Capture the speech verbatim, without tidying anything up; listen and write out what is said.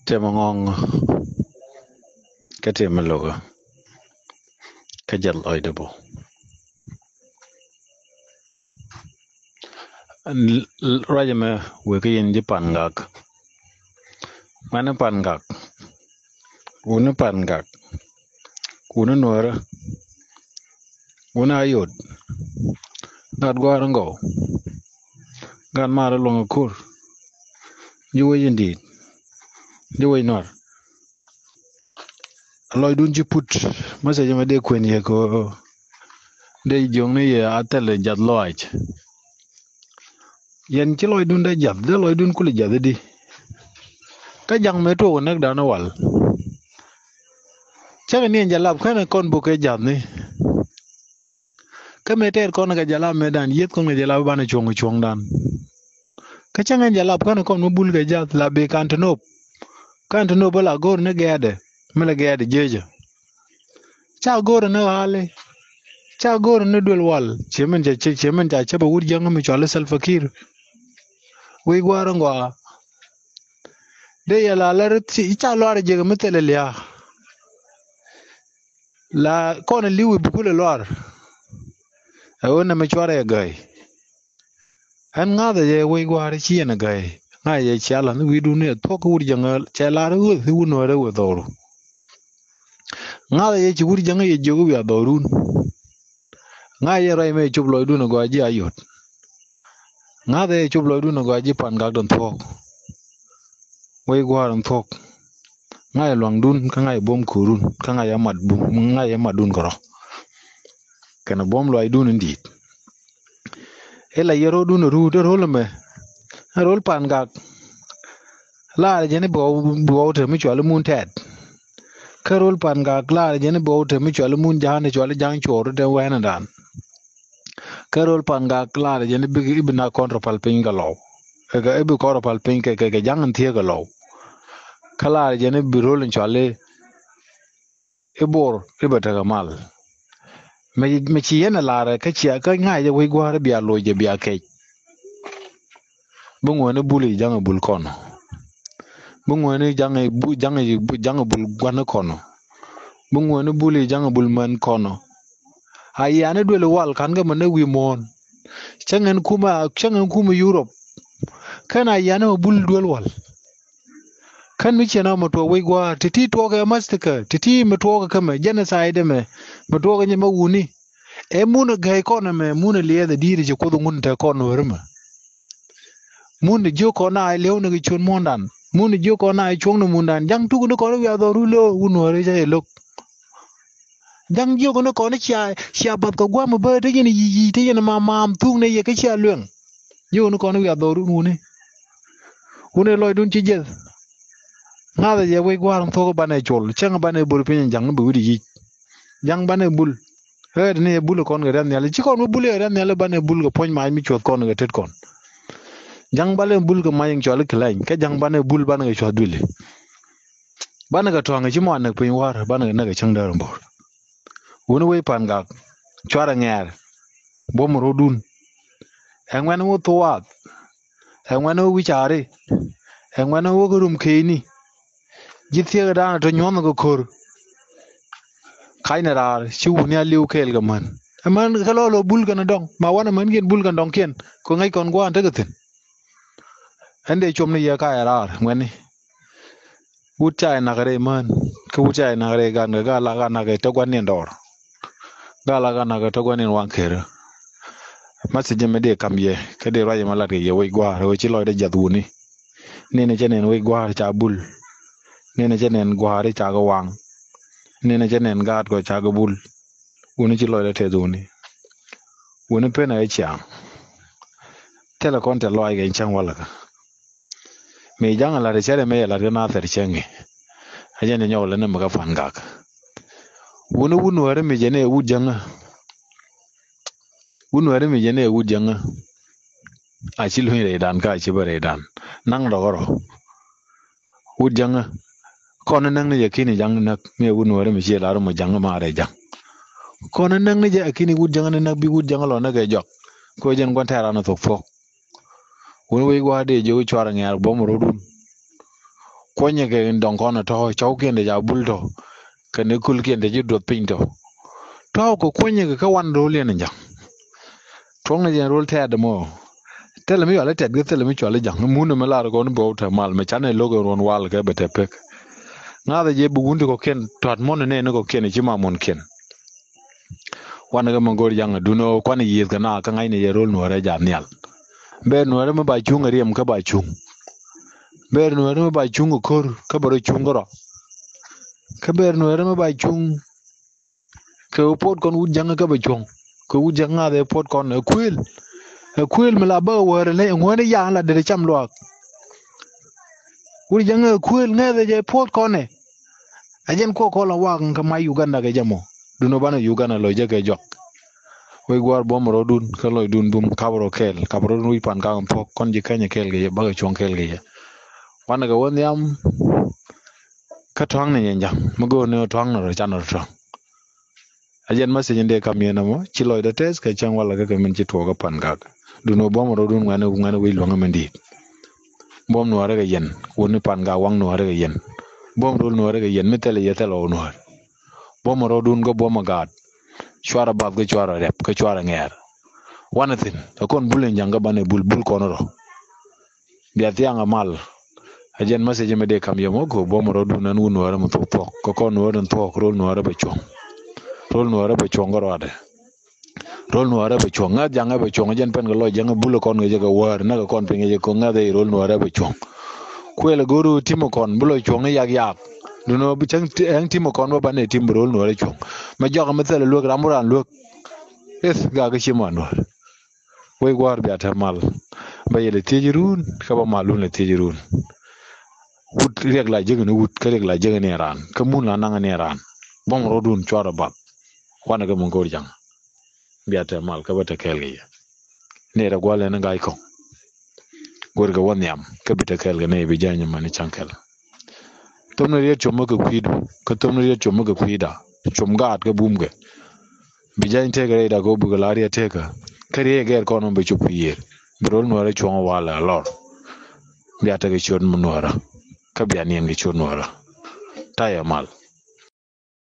Tëmɛ ŋɔŋ kä tëmɛ lokä kä jɛth lɔcdä bä. Ruac ɛmɛ wëë kä yɛn ji̱ Pangak. Mani Pangak, wuni Pangak, wuni Nuäärä, wuni Ayod, gat Gua̱a̱r in Gɔw, gat Maarä Luɔ̱ŋ Akur, ji̱ wec in di̱i̱t, ji̱ wec Nuäär. Lɔcdun ci put, message mɛ dee kuën yɛ kɛ ɣöö dee jiökni yɛ a thilɛ jath lɔaac. Yɛn ci lɔcdun dee jath, dee lɔcdun kulɛ jath i̱di? Kä ja̱ŋ mëë tuɔɔk ɛ näkdan ɛ wal. Cäkɛ ni ɛn jɛ lap känɛ kɔn bukɛ jathni. Kä mëë tɛɛr kɔn kɛ jɛ lap mëëdan, yieth kɔn kɛ jɛ lap i̱ banɛ cuɔ̱ŋ cuɔ̱ŋdan. Kä cäŋ ɛn jɛ lap känɛ kɔn mi bul kɛ jath la bi kan ti nop. Kan ti nop ala go̱o̱r ni gɛɛdɛ mi la gɛɛdɛ jiecä. Ca go̱o̱r ni ɣa̱li. Ca go̱o̱r ni duel wal. Ciɛ min ca, ciɛ min ca cä bɛ wut jäŋä mi cɔal i̱ Salva Kiir. Wec Gua̱a̱r in Gɔaa. Dee yɛ la lär i̱ ca luaar jiäk mi thilɛ lia̱a̱. La kɔn li̱w i̱ bi kulɛ luaar. Ɛ ɣöö nɛmɛ cuarɛ ɛ gäi. Ɣän ŋa̱thɛ jɛ wec Gua̱a̱r ci yɛn ɛ gäi. Ŋa̱thɛ jɛ cia la̱th ni wi̱i̱dun ni ɛ thuɔ̱k kä wut jäŋä cɛ lar i̱ ɣöth i̱ wut Nuäärä wëë dhɔru. Ŋa̱thɛ jɛ ci wut jäŋä yɛ jiök i̱ wiaa dhɔrun. Ŋa̱thɛ jɛ ruac mëë cop lɔcdun ɛ gɔaa ji̱ Ayod. Ŋa̱thɛ jɛ cop lɔcdun ɛ gɔaa ji̱ Pangak dɔ̱ŋ thuɔ̱k. Wec Gua̱a̱r in thuɔ̱k. Ŋa̱cɛ lua̱ŋdun kä ŋa̱cɛ buɔ̱m ko̱o̱run kä ŋa̱cɛ mat bum, ŋa̱cɛ matdun kärɔ̱. Kɛnɛ buɔ̱m lɔaacdun in di̱i̱t. Ila yɛ ro̱o̱dun a ruut a ro̱l ɛmɛ. A ro̱l Pangak. Laarɛ jɛn i̱ bi ɣɔw, bi ɣɔw te mi cuali mun tɛt. Kä ro̱l Pangak laarɛ jɛn i̱ bi ɣɔw te mi cuali mun ja̱a̱n i̱ cuali ja̱a̱n cuɔɔr i̱ te wɛɛnɛ dan. Kä ro̱l Pangak laarɛ jɛn i̱ bi, i̱ bi na kɔn rɔ pal piny kɛ lɔw. Kɛ, kɛ, i̱ bi kɔn rɔ pal piny kɛ, kɛ, kɛ ja̱ŋ in thieek kɛ lɔw. Kä laarɛ jɛn i̱ bi ro̱l in cuali i̱ bor i̱ bɛ tekɛ mal. Mɛ, mɛ ci yɛn ɛ laarɛ kä cia kä ŋa̱cɛ wec Gua̱a̱r i̱ bia loc jɛ bia kɛc. Bi ŋuɛni bul i̱ ja̱ŋ i̱ bul kɔn. Bi ŋuɛni ja̱ŋ i̱ bu, ja̱ŋ i̱ bu, ja̱ŋ i̱ bul gua̱n kɔn. Bi ŋuɛni bul i̱ ja̱ŋ i̱ bul män kɔn. A yiani duël i̱ wal ka̱n kä mɛ ni wi̱i̱ muɔ̱ɔ̱n. Cä ŋɛn kumɛ, cä ŋɛn kumɛ Yurop. Kɛn a yiani mɛ bul duël wal. Kän mi ciɛ na mɛ tuɔɔk wec Gua̱a̱r, ti ti tuɔɔk ɛ mastika, ti ti mɛ tuɔɔk kä mɛ, genocide mɛ, mɛ tuɔɔk nyɛ mɛ wuni. Ɛ mun ɛ gäi kɔn mɛ, mun ɛ liɛth ɛ di̱i̱t ɛ ci Kuoth ŋun te kɔn wär mɛ. Mun ɛ jiök kɔn a ɛ liɛw ni kɛ cuɔ̱n muɔ̱ɔ̱ndan. Mun ɛ jiök kɔn a ɛ cuɔ̱ŋ ni mundan. Ja̱ŋ tuk ni kɔn wiaa dhɔru lo̱o̱, wun wär cä yɛ lo̱k. Ja̱ŋ jiök ni kɔn cia, cia bath kɛ gua̱a̱m ɛ bä te yɛn yic yic te yɛn maam maam thuk ni yɛ kä cia lueŋ. Jiök ni kɔn wiaa dhɔru wuni. Wun ɛ lɔcdun ci jiɛth. Ŋa̱thɛ jɛ wec Gua̱a̱r in thuɔ̱k banɛ col, cäŋ banɛ bol piny in ja̱ŋ bi wi̱cdɛ yic. Ja̱ŋ banɛ bul. Ɣäät ni ɛ bul kɔn kɛ riath nhiali. Ci kɔn mi bul ɛ riath nhiali banɛ bul kɛ puɔ̱ny mac mi cuɔth kɔn kɛ tet kɔn. Ja̱ŋ banɛ bul kɛ mac in cuali kɛ lany, kä ja̱ŋ banɛ bul banɛ kɛ cuɔth duili. Banɛ kɛ tua̱ŋ ci mɔ anäk piny Wa̱a̱r, banɛ kɛ näk kɛ cäŋ däär in bo̱o̱r. Wuni wec Pangak, cuarɛ ŋɛɛr, buɔ̱m ro̱dun. Ɛ ŋuɛ̈n wä thuath, ɛ ŋuɛ̈n wä wi̱caari, ɛ ŋuɛ̈n wä kä rum keni. Ji̱ thieekädan tɔ nyuɔ̱nh kɛ ko̱r. Ka̱cnɛ raar ci wuni a li̱w kɛɛl kɛ män. Ɛ män kä lɔ lɔ bul kɛn dɔ̱ŋ, ma wanɛ män kiɛn bul kɛn dɔ̱ŋkiɛn, kɛ ŋäc kɔn gua̱a̱n tekɛ thi̱n. Ɛn dee com ni yɛ ka̱cɛ raar ŋuɛ̈ni. Wut ca yɛ nak rɛy män, kä wut ca yɛ nak rɛy gan kɛ gaa la ka nak kɛ te gua̱n niɛn dɔɔr. Gaa la ka nak kɛ te gua̱n niɛn waŋ kerä. Message mi dee kam yɛ, kä dee ruac ma lat kɛ yɛ wec Gua̱a̱r, wec ci lɔcdɛ jiath wuni. Nɛn cä nɛn wec Gua̱a̱r ca bul. Nɛn cä nɛn Gua̱a̱r ca kɛ waŋ. Nɛn cä nɛn gaat kɔ ca kɛ bul. Wuni ci lɔcdɛ tɛth wuni. Wuni pen a ciaŋ. Thilɛ kɔn tɛ lɔac kɛ cäŋ walɛ kä. Mi ja̱ŋ a lat cärɛ mi yɛ lat kä Nathɛr cäŋ i̱. A jɛn i̱ nyɔk lɛ ni mi kä Pangak. Wuni wut Nuääri mi jɛn i̱ wut jäŋä. Wut Nuääri mi jɛn i̱ wut jäŋä. A ci luny rɛydan kä a ci bä rɛydan. Naŋ dɔk rɔ. Wut jäŋä. Kɔn näk ni jɛ ki̱n i̱ ja̱ŋ näk mi ɛ wut Nuääri mi ci lar mɔ ja̱ŋ ma rɛy ja̱ŋ. Kɔn näk ni jɛ a ki̱n i̱ wut jäŋä ni näk bi wut jäŋä lɔ näk ɛ jɔak. Kɛ jɛn gua̱n tɛ̈r an thok thuɔ̱k. Wun wec Gua̱a̱r dee jiök cuarɛ ŋɛ̈r buɔ̱m rot wun. Kuɔnyɛ kɛ in dɔŋ kɔn ɛ tɔ̱, cɔwkiɛn dee ca bul tɔ̱, kɛnɛ kulkiɛn dee ci duɔth piny tɔ̱. Tɔ̱ kɛ kuɔnyɛ kɛ kä wan ro̱l yɛn in ja̱ŋ. Tuɔ̱ŋ ni jɛn ro̱l tɛɛt mɔ. Thilɛ mi yual i̱ tɛt kɛ thilɛ mi cual i̱ ja̱ŋ. Mun ni mi lar kɔn i̱ bɛ wä te mal, mɛ canɛ lo̱k in ruɔn wal kɛ bɛ te pek. Ŋa̱thɛ jɛ bi wun ti kɔ̱kiɛn tɔ̱t mɔn ni nɛɛni kɔ̱kiɛn i̱ ci ma munkiɛn. Wanɛ kɛ mɛ go̱o̱r ja̱ŋ, duundɛ ɣöö kuanɛ yiëëth kɛ na kä ŋa̱cnɛ yɛ ro̱l nuäärä ja̱a̱th nhial. Ber nuäärä mi ba cuŋ ɛ riɛm kä ba cuŋ. Ber nuäärä mi ba cuŋ ɛ ko̱r kä bɛ rɔ cuŋ kärɔ̱. Kä ber nuäärä mi ba cuŋ kɛ ɣöö puɔt kɔn wut jäŋä kä bɛ cuɔ̱ŋ. Kɛ wut jäŋä ŋa̱thɛ puɔt kɔn ɛ kuëël. Ɛ kuëël mi la bä ɣä wäärä ley ɛ ŋuäänä ya̱a̱ŋ la derɛ cam luaak. Wut jäŋä ɛ kuëël ŋäthɛ jɛ puɔt kɔn ɛ. A jɛn kuɔ kɔn la waak kä mac Uganda kɛ jɛ mɔ. Duundɛ banɛ Uganda lɔc jɛ kɛ juak. Wec gua̱a̱r buɔ̱m rɔ̱dun kä lɔcdun bum kap rɔ kɛɛl, kap rɔ̱dun wi̱c pan kak in thuɔ̱k, kɔn ji̱ kɛnyɛ kɛɛl kɛ yɛ, bäkɛ cuɔ̱ŋ kɛɛl kɛ yɛ. Wanɛ kɛ wä nhiam. Kä tua̱ŋ ni nyɛ ja̱ŋ mi go̱o̱r ni tua̱ŋ ni rɔ can rɔ tua̱ŋ. A jɛn message in dee kam yɛn ɛmɔ, ci lɔcdä tɛth kɛ cäŋ walɛ kä kɛ min ci tuɔɔk kä pan kak. Duundɛ buɔ̱m rɔ̱dun ŋuɛ̈ni, ŋuɛ̈ni wi̱c luäŋä min di̱i̱t. Buɔ̱m nuäärä kɛ yɛn, wut ni pan kak waŋ nuäärä kɛ yɛn. Buɔ̱m ro̱l nuäärä kɛ yɛn, mi thilɛ yɛ thilɛ ɣɔw nuäär. Buɔ̱m rɔ̱dun kä buɔ̱m a gaat. Cuarɛ bath kä cuarɛ rɛp kä cuarɛ ŋɛɛr. Wanɛ thi̱n, ɛ kɔn bul in ja̱ŋ kä banɛ bul, bul kɔn rɔ. Bia thiaŋ a mal. A jɛn message mi dee kam yɛ mɔ kɛ buɔ̱m rɔ̱dun ɛn wut nuäärä mi thuɔ̱k thuɔ̱k. Kä kɔn nuäärä in thuɔ̱k, ro̱l nuäärä bɛ cuɔ̱ŋ. Ro̱l nuäärä bɛ cuɔ̱ŋ kä ruaadɛ. Ro̱l nuäärä bɛ cuɔ̱ŋ. Ŋäth ja̱ŋä bɛ cuɔ̱ŋ, jɛn pɛn kɛ lɔc jäŋä bulɛ kɔn kɛ jɛ kɛ wäär, näkɛ kɔn piny kɛ jɛ kɛ ŋäth ɛ ro̱l nuäärä bɛ cuɔ̱ŋ. Kuël ɛ go̱o̱r wä tim ɛ kɔn, bi lɔc cuɔ̱ŋ ni yak yak. Duundɛ bi cäŋ ti-, ɛŋ tim ɛ kɔn bä banɛ tim bi ro̱l nuäärä cuɔ̱ŋ. Mɛ jɔak mi thilɛ luek, ram bi raan luek. Ith gak kä ci ma nuäär. Wec gua̱a̱r bia te mal. Bä yɛ lɛ thiec run, kä bä malun lɛ thiec run. Wut riɛk la jiäk ni wut, kä riɛk la jiäk ni raan, kä mun la naŋ ni raan. Buɔ̱m rɔ̱dun cuarɛ bath. Wanɛ kɛ mi go̱o̱r ja̱ŋ. Bia te mal kä bä te kɛɛl kɛ yɛ. Nɛy rɛ gua̱l ɛn ga̱a̱c kɔ̱ŋ. Go̱rkɛ wä nhiam kä bi te kɛɛl kɛ nɛy bi jany mani ca̱ŋ kɛl. Thom ni riet com mi kɛ kui̱du, kä thom ni riet com mi kɛ kui̱da. Com gaat kä bumkɛ. Bi jany tekɛ rɛyda kɛ wä bikɛ la riet tekä. Kä riet gɛɛr kɔn mi bɛ cop kɛ yiër. Bi ro̱l nuäärä cuɔ̱ŋ walɛ a lɔr. Bia tekɛ ciöt mi nuäärä. Kä bia niɛn kɛ ciöt nuäärä. Tayɛ mal.